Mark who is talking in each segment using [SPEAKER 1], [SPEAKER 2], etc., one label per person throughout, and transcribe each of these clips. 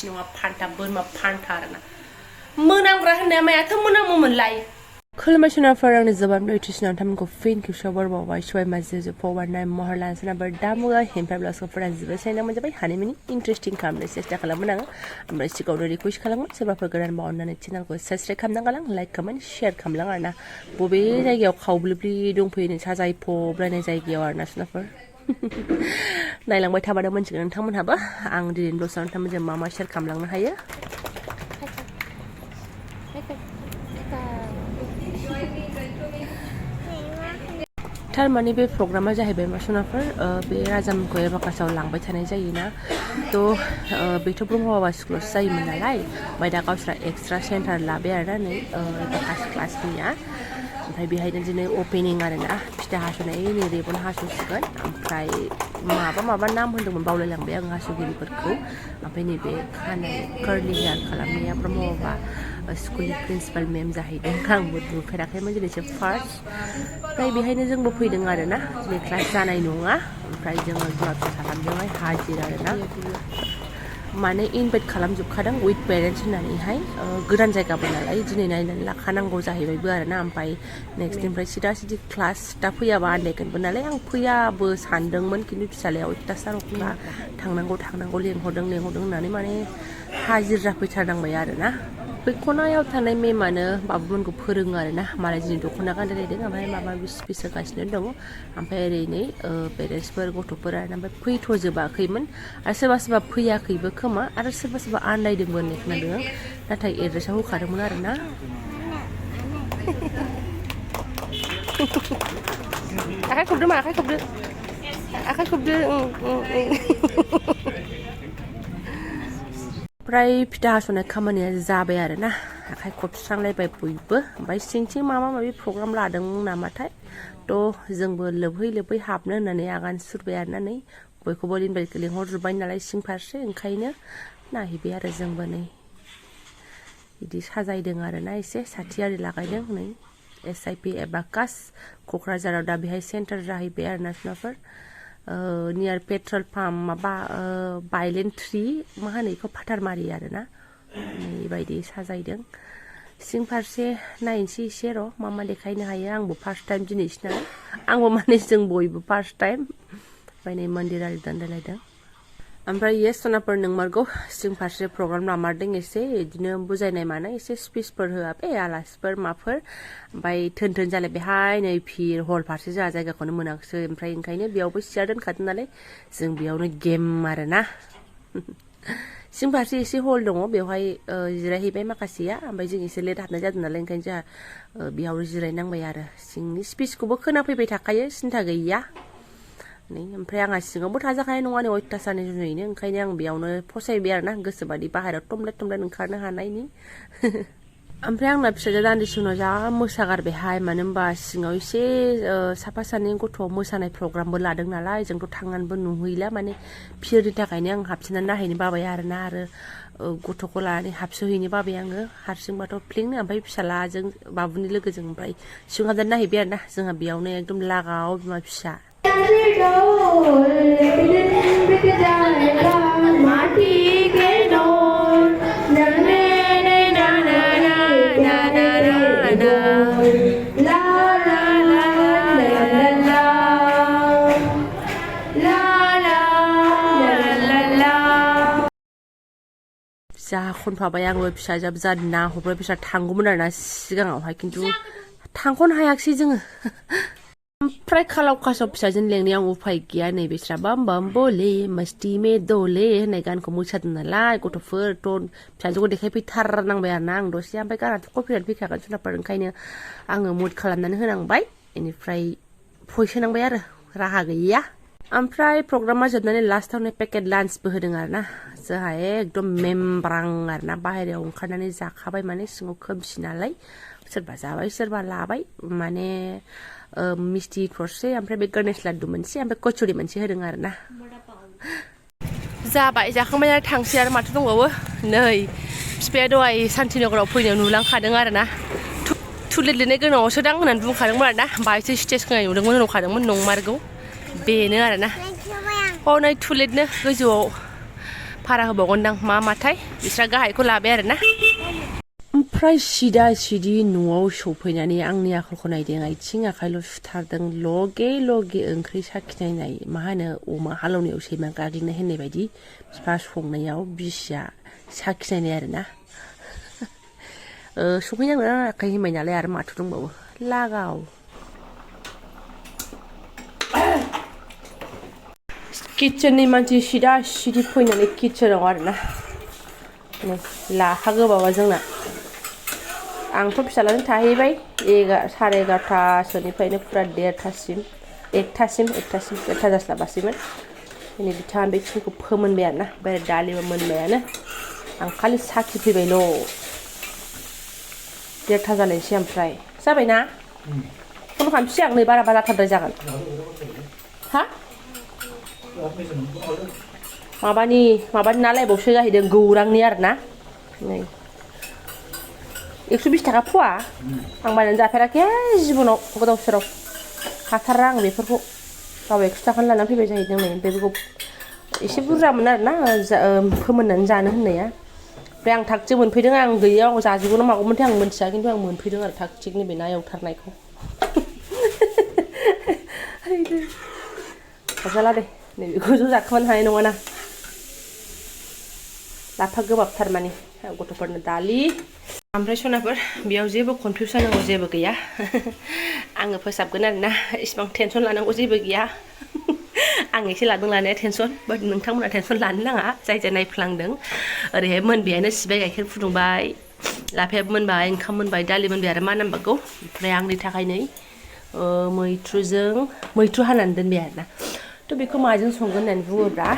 [SPEAKER 1] मानसि नङा फान्था बोरमा फान्था आरोना मोनामग्रा होननाया मायाथ' मोनामोमोनलाय खुलुमबायसोनाफोर आंनि जोबान नोटिसनाव थामखौ फिन खेबसेयाव बरबावबाय सबाय माजे फवारनाय महर लानसोनाफोर दामुगा हेमफा ब्लाउसफोरा जोबोद साइना मोनजाबाय हानायमानि इन्टारेस्टिं खालामनो सेस्था खालामोन आङो ओमफ्राय सिगाङावनो रिकुवेस्ट खालामो सोरबाफोर गोदान बावनानै चेनेलखौ साबस्क्राइब खालामनांगौ लाइक कमेन्ट शेयार खालामलां आरोना बबे जायगायाव खावब्लिब्लि दंफैयो साजायफबलायनाय जायगायाव आरोना सोनाफोर नायलांबाय थाबानो मोनसिगोन नोंथांमोनहाबो आं दिनैनि ब्लगआव नोंथांमोनजों मा मा शेयार खालामलांनो हायो थारमाने बे प्रग्रामा जाहैबाय मा सनाफोर बे राजामोनखौ एभाकासाव लांबाय थानाय जायोना थ' बेथ' ब्रह्मबाबा स्कुलावसो जायोमोन नालाय ओमफ्राय दा गावस्रा एक्सट्रा सेन्टार लाबाय आरोना नै एभाकास क्लासनिया ओमफ्राय बेहायनो दिनै अपेनिं आरोना फिथा हास'नाय नै रेबन हास'सिगोन ओमफ्राय माबा नाम होन्दोंमोन बावलायलांबाय आं हास'गिरिफोरखौ ओमफ्राय नैबे खानाय कर्लि हेयार खालामनाया ब्रह्मबाबा स्कुलनि प्रिन्सिपाल मेम जाहैदों आंबो नुफेराखैमोन दिनैसो फार्स्ट ओमफ्राय बेहायनो जोंबो फैदों आरोना दिनै क्लास जानाय नङा ओमफ्राय जोङो बिमा बिफा साथामजोंहाय हाजिर आरोना माने इनभाइट खालामजोबखादों उइथ पेरेन्टस होननानैहाय गोदान जायगाबो नालाय दिनै नायनानै लाखानांगौ जाहैबायबो आरोना ओमफ्राय नेक्स्टनिफ्राय सिदा सिदि क्लास दा फैयाबा आन्दायगोनबो नालाय आं फैयाबो सानदोंमोन खिन्थु फिसालाया अयथासार अखा थांनांगौ लेंहरदों होननानै माने हाजिर जाफैथारनांबाय आरोना बै खनायाव थानाय मेमानो बाबुमोनखौ फोरोङो आरोना मालाय दिनै दख'ना गानलायलायदों ओमफ्राय माबा स्पिच होगासिनो दङ ओमफ्राय ओरैनो पेरेन्टसफोर गथ'फोरा ओमफ्राय फैथ'जोबाखैमोन आरो सोरबा फैयाखैबो खोमा आरो सोरबा आन्दायदोंबो होननाय खोनादों नाथाय एड्रेसाव होखादोंमोन आरोना आखाइ खबदो मा आखाइ खबदो ओमफ्राय फिथा हास'नाय खामानिया जाबाय आरोना आखाइ खबस्रांलायबाय बयबो ओमफ्राय सिंथिं माबा माबि प्रग्राम लादों नामाथाय थ' जोंबो लोबहै हाबनो होननानै आगान सुरबाय आरोना नै बयखौबो इनभाइट लिंहरजोब्बाय नालाय सिं फारसे ओंखायनो नायहैबाय आरो जोंबो नै बिदि साजायदों आरोना एसे साथि आरि लागायदों नै SIP एभाकास क'क्राझाराव दा बेहाय सेन्टार जाहैबाय आरोना सोनाफोर नियार पेट्रल पाम्प माबा बाइलेन 3 मा होनो बेखौ फाथारमारि आरोना बेबायदि साजायदों सिं फारसे नायनोसै एसे र' मा देखायनो हायो आंबो फार्स्ट टाइम दिनैसो नालाय आंबो माने जों बयबो फार्स्ट टाइम ओमफ्राय नै मन्दिर आरि दानलायलायदों ओमफ्राय येस सनाफोर नोंमारगौ सिं फारसे प्रग्राम लामारदों एसे बिदिनो बुजायनाय मानाय एसे स्पिचफोर होआबे आलासिफोर माफोर ओमफ्राय थोन जालायबायहाय नै फिर हल फारसे जोंहा जायगाखौनो मोनाखिसै ओमफ्राय ओंखायनो बेयावबो सियार दोनखादों नालाय जों बेयावनो गेम आरोना सिं फारसे एसे हल दङ बेवहाय जिरायहैबाय माखासेया ओमफ्राय जों एसे लेट हाबनाय जादों नालाय ओंखायनो जोंहा बेयावनो जिरायनांबाय आरो सिंनि स्पिचखौबो खोनाफैबाय थाखायो सिन्था गैया नै ओमफ्राय आंहा सिङावबो थाजाखानाय नङा नै अयथासारनि जुनैनो ओंखायनो आं बेयावनो फसायबाय आरोना गोसोबादि बाहेरायाव टमलेट ओंखारनो हानायनि ओमफ्राय आंना फिसाजोआ दान्दिसे उनाव जा मोसागारबायहाय मानो होनबा सिङाव एसे साफा सानै गथ' मोसानाय प्रग्रामबो लादों नालाय जोंथ' थांनानैबो नुहैला माने फिरनि थाखायनो आं हाबसोनानै नायहैनो बाबाय आरोना आरो गथ'खौ लानानै हाबसोहैनो बाबाय आङो हारसिंबाथ' फ्लिंनो ओमफ्राय फिसालाजों बाबुनि लोगोजों ओमफ्राय सिङाव हाबनानै नायहैबाय आरोना जोंहा बेयावनो एकदम लागाव बिमा फिसा जा खनफाबाय आंबो फिसाजोआबो जा ना हरबाय बिस्रा थांगौमोन आरोना सिगाङावहाय खिन्थु थांख'नो हायाखिसै जोङो ओमफ्राय खालाव खासाव फिसाजों लेंनायाव उफाय गैया नै बिस्रा बाम बोले मस्ती में दले होननाय गानखौ मोसादों नालाय गथ'फोरथ' फिसाजोखौ देखायफैथारनांबाय आरोना आं दसे ओमफ्राय गानाथ' कपिराइट फैखागोन जुनारफोर ओंखायनो आङो मुड खालामनानै होनांबाय बेनिफ्राय भइस होनांबाय आरो राहा गैया ओमफ्राय प्रग्रामा जोबनानै लास्टावनो पेकेट लान्चबो होदों आरोना जोंहा एकदम मेमब्रां आरोना बाहेरायाव ओंखारनानै जाखाबाय माने सिङाव खोमसि नालाय सोरबा जाबाय सोरबा लाबाय माने मिस्टि थरसे ओमफ्राय बे गणेश लाड्डु मोनसे ओमफ्राय कचुरि मोनसे होदों आरोना जाबाय जाखांबाय आरो थांसै आरो माथो दंबावो नै बिफाया दहाय शान्तिनगराव फैनायाव नुलांखादों आरोना टुलेट लिरनाय गोनाङावसो दां होननानै बुंखादोंमोन आरोना बाहायसो स्टेज खोनाय नुदोंमोन होनखादोंमोन नंमारगौ बेनो आरोना नै टुलेटनो गोजौआव भारा होबावगोनदां मा माथाय बिस्रा गाहायखौ लाबाय आरोना ओमफ्राय सिदा सिदि न'आव सफैनानै आंनि आखलखौ नायदों आथिं आखाइल' सुथारदों लगे लगे ओंख्रि साखिनायनाय मा होनो अमा हालौनायाव सैमा गाग्लिनाय होननाय बायदि बिफा संनायाव बिसिया साखिनायनाय आरोना सफैनांगोन आखाइ हिमाय नालाय आरो माथो दंबावो लागाव किचननि मानसि सिदा सिदि फैनानै किचनाव आरोना नै लाखा गोबावा जोंना आंथ' फिसालाजों थाहैबाय 11:30सोनिफ्रायनो फुरा 1:00 जास्लाबासैमोन दिनै बिथाङा बे खिनिखौ फोमोनबाय आरोना ओमफ्राय दालिबो मोनबायानो आं खालि साखि फैबायल' 1:30 जालायसै ओमफ्राय जाबायना फन खालामसै आं नै बारा जाथारद्राय जागोन हा माबानि ना लायबावसो जाहैदों गौरांनि आरोना नै 120 थाखा फवा आं बायनानै जाफेराखै जिबनाव गोदाव सोराव हाथारा आं बेफोरखौ गाव 100 थाखानि लानानै फैबाय जाहैदों नै ओमफ्राय बेखौ एसे बुरजामोन आरोना फोमोननानै जानो होननाया ओमफ्राय आं थागथिग मोनफैदों आं गैयाव जाजोबगोन ना मागौमोनथाय आं मिन्थिया खिन्थु आं मोनफैदों आरो थागथिग नैबे ना एवथारनायखौ हाजाला दे नैबेखौ ज' जाखोमानो हानाय नङाना लाफा गोबाबथार माने गथ'फोरनो दालि ओमफ्राय सनाफोर बेयाव जेबो कनफिउस जानांगौ जेबो गैया आङो फोसाबगोन आरोना इसिबां टेनसन लानांगौ जेबो गैया आं एसे लादों लानाया टेनसन बाट नोंथांमोना टेनसन लानो नाङा जाय जाय नायफ्लांदों ओरैहाय मोनबायानो सिबाय गाइखेर फुदुंबाय लाफायाबो मोनबाय ओंखाम मोनबाय दालि मोनबाय आरो मा नांबावगौ ओमफ्राय आंनि थाखाय नै मैथ्रु हानानै दोनबाय आरोना थ' बेखौ माजों संगोन होननानै बुङोब्ला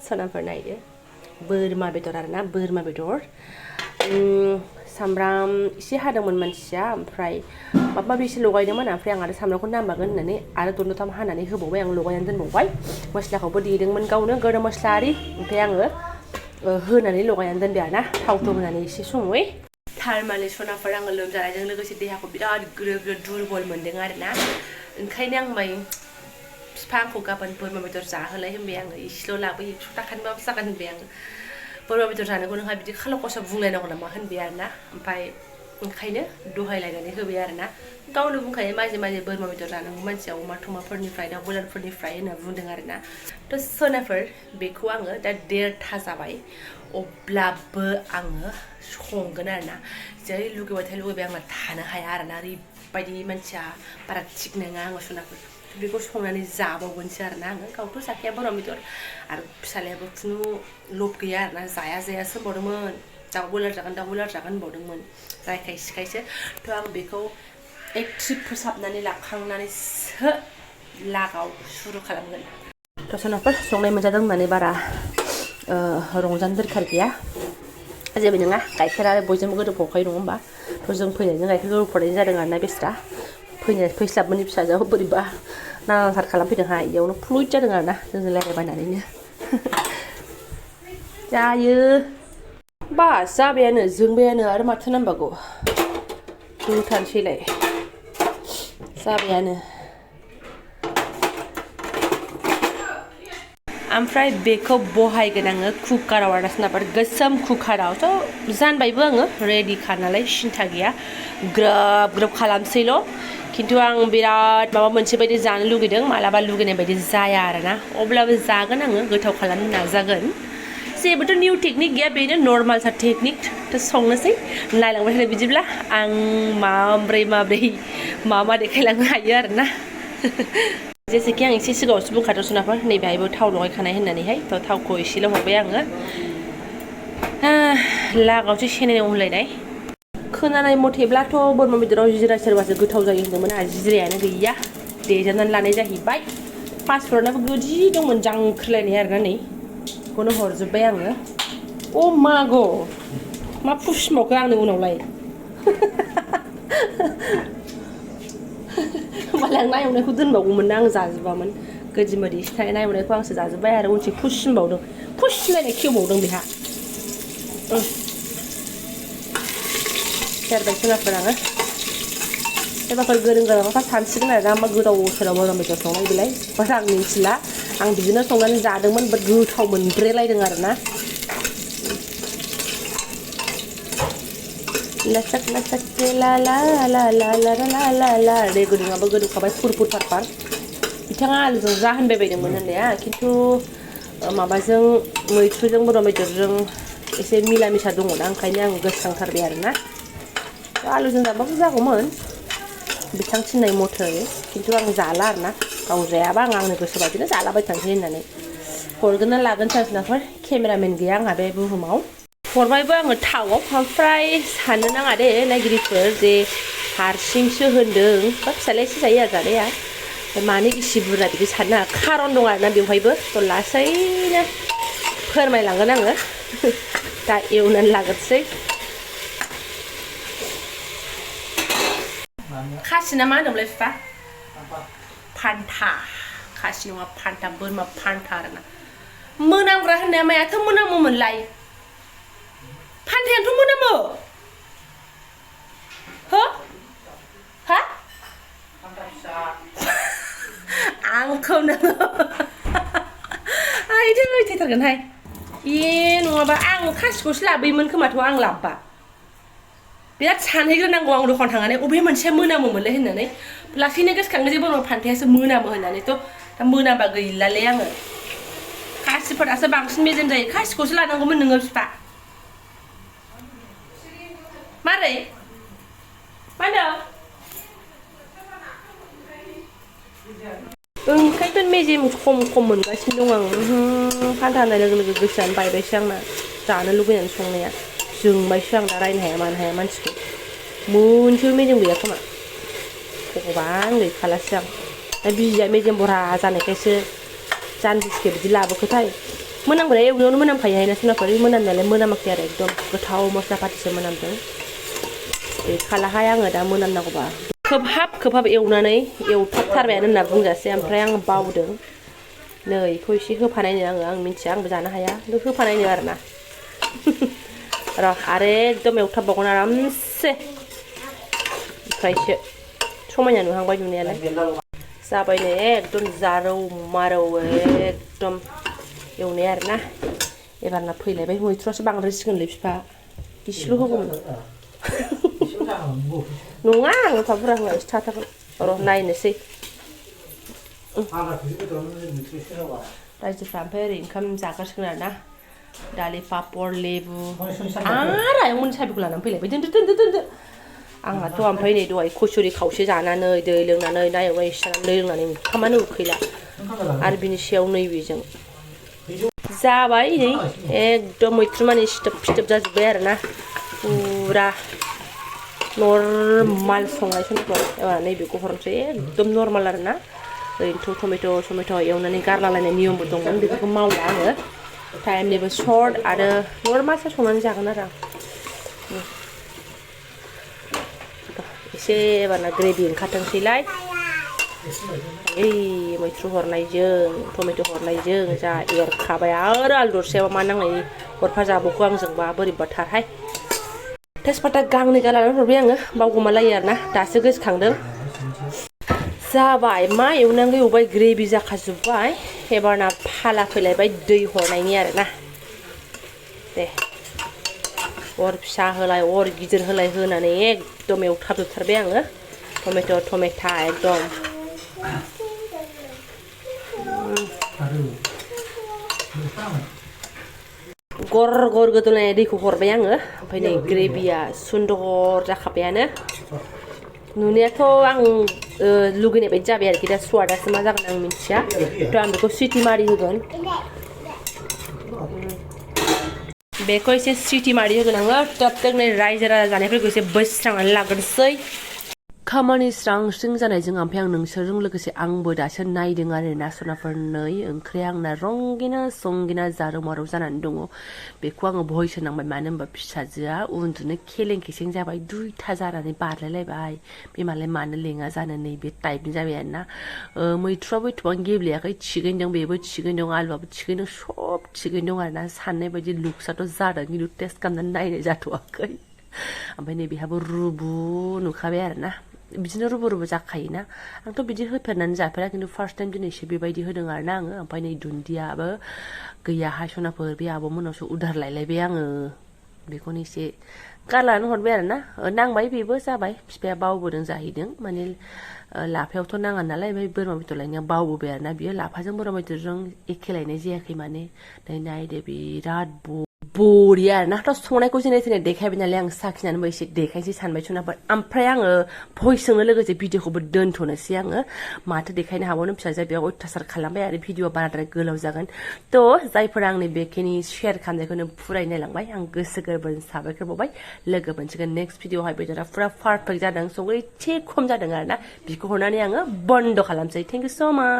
[SPEAKER 1] सनाफोर नायदो बोरमा बेदर आरोना बोरमा बेदर सामब्राम एसे हादोंमोन मानसिया ओमफ्राय माबा माबि एसे लगायदोंमोन ओमफ्राय आं आरो सामब्रामखौ नांबागोन होननानै आरो दरनोथाम हानानै होबावबाय आं लगायनानै दोनबावबाय मस्लाखौबो देदोंमोन गावनो गरम मस्ला आरि ओमफ्राय आङो होनानै लगायनानै दोनबाय आरोना थाव होनानै एसे सङै थारमाने सनाफोर आङो लोमजानायजों लोगोसे देहाखौ बिराद ग्रो दुरबल मोनदों आरोना ओंखायनो आं माय बिफा आंखौ गाबोन बोरमा बेदर जाहोलाय होनबाय आङो एसेल' लाबोयो 100 थाखानिबाबो जागोन होनबाय आङो बोरमा बेदर जानोखौ नोंहा बिदि खालाव खसाव बुंलायनांगौ नामा होनबाय आरोना ओमफ्राय ओंखायनो दहायलायनानै होबाय आरोना गावनो बुंखायो माजे माजे बोरमा बेदर जानांगौ मानसिया अमा थमाफोरनिफ्राय दाउ बयलारफोरनिफ्राय होनना बुंदों आरोना थ' सोनाफोर बेखौ आङो दा 1:30 जाबाय अब्लाबो आङो संगोन आरोना जै लुगैबाय आङो थानो हाया आरोना ओरैबायदि मानसिया बारा थिग नङा आङो सनाफोर बेखौ संनानै जाबावगोनसो आरोना आङो गावथ' जाखाया बोरमा बेदर आरो फिसालायाबो खुनु लब गैया आरोना जायासो होनबावदोंमोन दाउ बयलार जागोन होनबावदोंमोन रायखाय सिखायसो थ' आं बेखौ एक ट्रिप फोसाबनानै लाखांनानैसो लागाव सुरु खालामगोन थ' सनाफोर संनाय मोनजादों होननानै बारा रंजानो दरखार गैया जेबो नङा गाइखेरा बयजोंबो गोरोबफावखायो नङा होमबा थ' जों फैनायजों गाइखेर गोरोबफावनाय जादों आरोना बेस्रा फैस्लाबमोननि फिसाजोआव बोरैबा नानांथार खालामफैदोंहा इयावनो फ्लुइद जादों आरोना जोंजों रायज्लायबायनानैनो जायो बास जाबायानो जोंबायानो आरो माथो नांबावगौ दुथारसैलाय जाबायानो ओमफ्राय बेखौ बहायगोन आङो कुकाराव आरो सोनाफोर गोसोम कुकारावथ' जानबायबो आङो रेडिखा नालाय सिन्था गैया ग्रोब ग्रोब खालामसैल' खिन्थु आं बिराद माबा मोनसे बायदि जानो लुगैदों मालाबा लुगैनाय बायदि जाया आरोना अब्लाबो जागोन आङो गोथाव खालामनो नाजागोन जेबोथ' निउ टेकनिक गैया बेनो नर्मालथार टेकनिक थ' संनोसै नायलांबाय थादो बिदिब्ला आं माब्रै मा देखायलांनो हायो आरोना जेसेखि आं एसे सिगाङावसो बुंखादों सनाफोर नैबेहायबो थाव लगायखानाय होननानैहाय थ' थावखौ एसेल' हरबाय आङो लागावसो सेनेनाव होनलायनाय खोनानाय मथेब्लाथ' बोरमा बेदराव जिरा सोरबासो गोथाव जायो होनदोंमोन आरो जिरायानो गैया देजानानै लानाय जाहैबाय पासफोरनाबो गोदि दंमोन जांख्रिलायनाय आरोना नै बेखौनो हरजोब्बाय आङो अ माग' मा फुसमावखो आंनो उनावलाय होमबालाय आं ना एवनायखौ दोनबावगौमोन ना आं जाजोबामोन गोदि मोदि एसे थानाय ना एवनायखौ आंसो जाजोब्बाय आरो उनथिं फुसबावदों फुसलायनाय खेवबावदों बेहा सेरबाय सनाफोर आङो सोरबाफोर गोरों गोरांफ्रा सानसिगोन आरो ना मा गोदाव सोराव बोरमा बेदर संनाय बेलाय बाट आं मिन्थिला आं बिदिनो संनानै जादोंमोन बाट गोथाव मोनब्रेलायदों आरो ना लासाक लासाक ला ला ला ला ला ला ला ला दै गुदुङाबो गोदौखाबाय फुरफुर फारफार बिथाङा आलुजों जा होनबाय बायदोंमोन होननाया खिन्थु माबाजों मैथ्रुजों बोरमा बेदरजों एसे मिला मिसा दङना ओंखायनो आं गोसोखांथारबाय आरो ना आलुजों जाबाबो जागौमोन बिथां थिननाय मथै खिन्थु आं जाला आरो ना गाव जायाबा आंनो गोसो बायदिनो जालाबाय थानोसै होननानै हरगोन ना लागोन सानसेनाफोर केमेरामेन गैया आंहा बे बुहुमाव हरबायबो आङो थावआव ओमफ्राय साननो नाङा दे नायगिरिफोर जे हारसिंसो होनदों बा फिसालायासो जायो आरो जानाया मानो इसे बुरजा बिदि साननो नाङा खारन दं आरोना बेवहायबो थ' लासैनो फोरमायलांगोन आङो दा एवनानै लाग्रोसै खासि ना मा होनोमोनलाय बिफा फान्था खासि नङा फान्था बोरमा फान्था आरोना मोनामग्रा होननाया मायाथो मोनामोमोनलाय फान्थायानोथ' मोनामो हो हा आंखौ नोङो आइदो थैथारगोनहाय नङाबा आं खासिखौसो लाबोयोमोन खोमाथ' आं लाबबा बिराद सानहैग्रोनांगौ आं दखान थांनानै अबे मोनसेया मोनामोमोनलै होननानै लासैनो गोसोखाङो जे बोरमा फान्थायासो मोनामो होननानैथ' दा मोनाबा गैलालै आङो खासिफोरासो बांसिन मेजेम जायो खासिखौसो लानांगौमोन नोङो बिफा मारै मा होनदों ओंखायनोथ' मेजेम खम मोनगासिनो दं आं फान्था होननाय लोगो लोगो गोसोआनो बायबायसो आंना जानो लुबैनानै संनाया जोंबायसो आं दा रायनो हाया मानो हाया मानसिखौ मोनसेबो मेजेम गैया खोमा भगबान गैखालासो आं दा बिजिया मेजेम बरा जानायखायसो जानजिसके बिदि लाबोखोथाय मोनामग्राया एवनायावनो मोनामखायोहाय ना सोनाफोर मोनामनायालाय मोनामाखै आरो एकदम गोथाव मस्ला फाथिसो मोनामदों गैखालाहाय आङो दा मोनामनांगौबा खोबहाब एवनानै एवथाबथारबायानो होनना बुंजासै ओमफ्राय आं बावदों नै बेखौ एसे होफानायनो आं मिन्थिया आंबो जानो हाया खिन्थु होफानायनो आरोना र' आरो एकदम एवथाबबावगोन आरामसे ओमफ्रायसो समायना नुहांबाय नुनायालाय जाबाय नै एकदम जारौ मारौ एकदम एवनाय आरोना एबारना फैलायबाय मैथ्रुआसो बांद्रायसिगोनलै बिफा इसेल' होगौमोन नङा आं एफा बुरजा होआ एसे थाथागोन र' नायनोसै रायजोफ्रा ओमफ्राय ओरै ओंखाम जागासिगोन आरोना दालि पापर लेबु आरो आयंमोननि साबिखौ लानानै फैलायबाय दोनदो आंहाथ' ओमफ्राय नै दहाय कचुरि खावसे जानानै दै लोंनानै ना एवनाय एसे जानानै दै लोंनानै ओंखामानो उखैला आरो बिनि सायाव नैबेजों जाबाय नै एकदम मैथ्रु मानि सिथोब जाजोब्बाय आरोना पुरा नर्माल संनायसो एबार नैबेखौ हरनोसै एकदम नर्माल आरोना ओरैनोथ' टमेट' एवनानै गारलालायनाय नियमबो दंमोन बेफोरखौ मावला आङो टाइमनिबो सर्ट आरो नर्मालसो संनानै जागोन आरो आं एसे एबारना ग्रेभि ओंखारथोंसैलाय मैथ्रु हरनायजों टमेट' हरनायजों जा एरखाबाय आरो आलु दरसेयाव मा नांनायनि हरफा जाबावखौ आंजोंबा बोरैबाथारहाय तेजपाता गांनै गारनानै हरबाय आङो बावगोमालायो आरोना दासो गोसोखांदों जाबाय मा एवनांगौ एवबाय ग्रेभि जाखाजोब्बाय एबारना फाला फैलायबाय दै हरनायनि आरोना दे अर फिसा होलाय अर गिदिर होलाय होनानै एकदम एवथाबजोबथारबाय आङो टमेटा एकदम गर गोदौनाय दैखौ हरबाय आङो ओमफ्राय नै ग्रेभिया सुन्दर जाखाबायानो नुनायाथ' आं लुगैनाय बायदि जाबाय आरोखि दा स्वादासो मा जागोन आं मिन्थिया थ' आं बेखौ सिटि मारि होगोन बेखौ एसे सिटि मारि होगोन आङो टप नै रायजो राजा जानायफोरखौ एसे बोस्रांनानै लाग्रोनोसै खामानि स्रां स्रिं जानायजों ओमफ्राय आं नोंसोरजों लोगोसे आंबो दासो नायदों आरो ना सनाफोर नै ओंख्रिया आंना रंगिना संगिना जारौ मारौ जानानै दङ बेखौ आङो भइस होनांबाय मानो होनबा फिसाजोआ उन्दुनो खेलें खेसें जाबाय 2ता जानानै बारलायलायबाय बे मालाय मानो लेङा जानो नैबे टाइपनि जाबाय आरोना मैथ्रुआबो एथबां गेब्लेयाखै थिगैनो दं बेबो थिगैनो दं आलुआबो थिगैनो दं सब थिगैनो दं आरोना साननाय बायदि लुक्सआथ' जादों खिन्थु टेस्ट खालामनानै नायनाय जाथ'वाखै ओमफ्राय नै बेहाबो रुबु नुखाबाय आरोना बिदिनो रुबो जाखायोना आंथ' बिदि होफेरनानै जाफेरा खिन्थु फार्स्ट टाइम दिनैसो बेबायदि होदों आरोना आङो ओमफ्राय नै दुन्दियाबो गैया हायसनाफोर बे आब'मोनावसो उधार लायलायबाय आङो बेखौनो एसे गारनानै हरबाय आरोना नांबाय बेबो जाबाय बिफाया बावबोदों जाहैदों माने लाफायावथ' नाङा नालाय ओमफ्राय बोरमा बेदर लायनाया बावबोबाय आरोना बियो लाफाजों बोरमा बेदरजों एखे लायनाय जायाखै माने नायदो बिराद बरिया आरोना थ' संनायखौ जेने थेने देखायबाय नालाय आं साखिनानैबो एसे देखायसै सानबाय सनाफोर ओमफ्राय आङो भइसजोंनो लोगोसे भिडिअखौबो दोनथ'नोसै आङो माथो देखायनो हाबावनो फिसाजोआ बेयाव अयथासार खालामबाय आरो भिडिअआ बाराद्राय गोलाव जागोन थ' जायफोरा आंनि बेखिनि शेयार खालामनायखौनो फुराय नायलांबाय आं गोसो गोरबोजों साबायखर बावबाय लोगो मोनसिगोन नेक्स्ट भिडिअआवहाय बेदरा फुरा पारफेक्ट जादों संख्रि एसे खम जादों आरोना बिखौ हरनानै आङो बन्द' खालामसै थेंक इउ स' माच